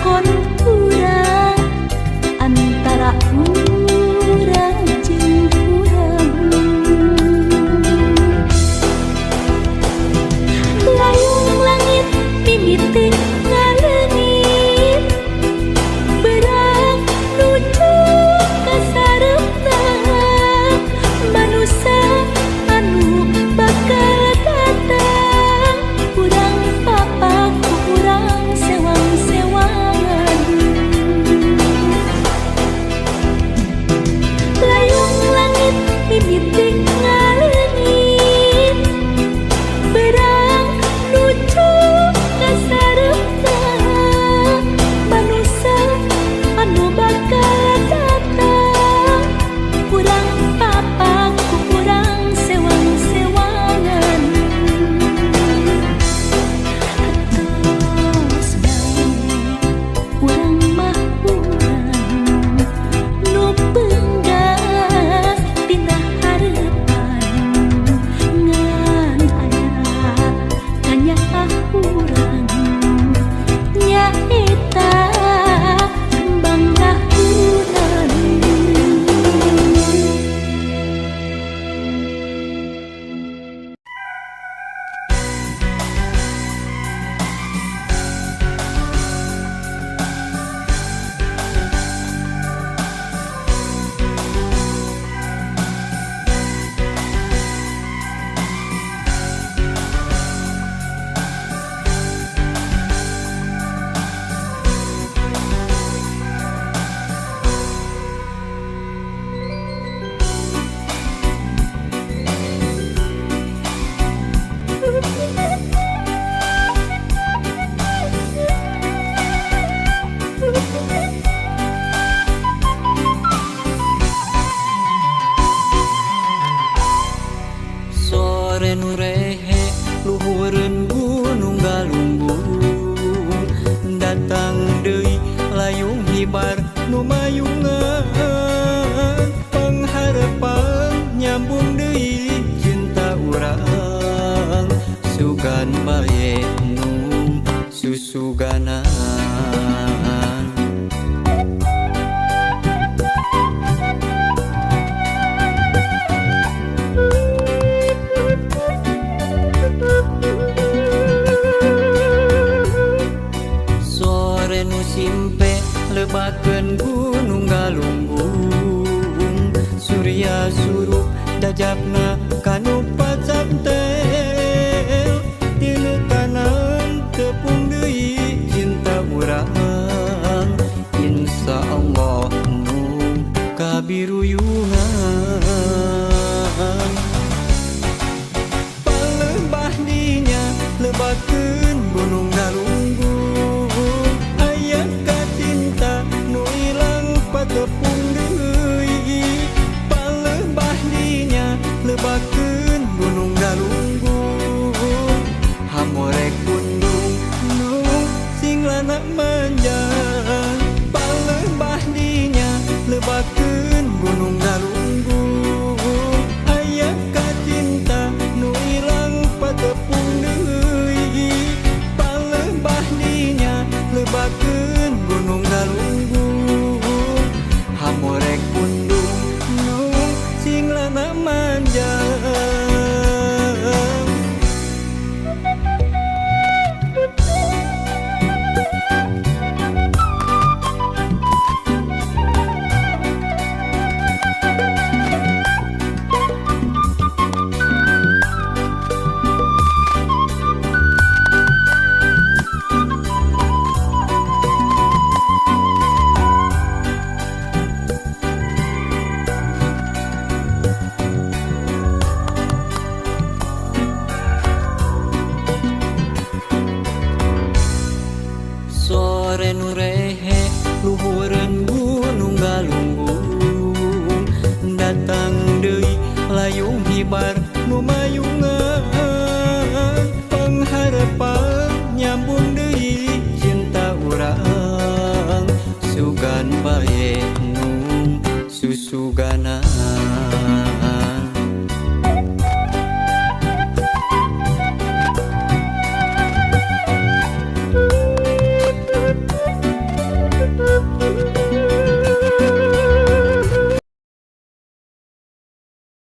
Kontura antara urang jeung urang. Layung langit mimiti ngaleungit, berang nuju ka sareupna. Manusa anu bakal datang, urang papak ku urang sewang-sewangan. Layung langit mimiti ngaleungit, berang nuju ka sareupna. Manusa anu bakal datang, urang papak ku urang sewang-sewangan. Atos bae urang mah, urang nu peunggas tina hareupan, ngan aya kanyaah urang nyaeta kembang rahunan. Sore nu rehe luhureun Gunung Galunggung, datang deui layung hibar nu mayungan. Pangharepan nyambung deui cinta urang, sugan bae nu susuganan. Sore nu simpe lebakeun Gunung Galunggung, Surya surup dajapna kanu pacantel. Tina tanan tepung deui cinta urang, Insya Allah nu kabiruyungan. Palembah dinya lebakeun Gunung Galunggung, aya kacinta nu ilang patepung deui. Palembah dinya lebakeun Gunung Galunggung, hamorek pundung nu sing lana manjang. Palembah dinya lebakeun Gunung Galunggung, aya kacinta nu ilang patepung deui. Palembah dinya lebakeun Gunung Galunggung, hamorek pundung nu sing lana manjang. Sore nu rehe luhureun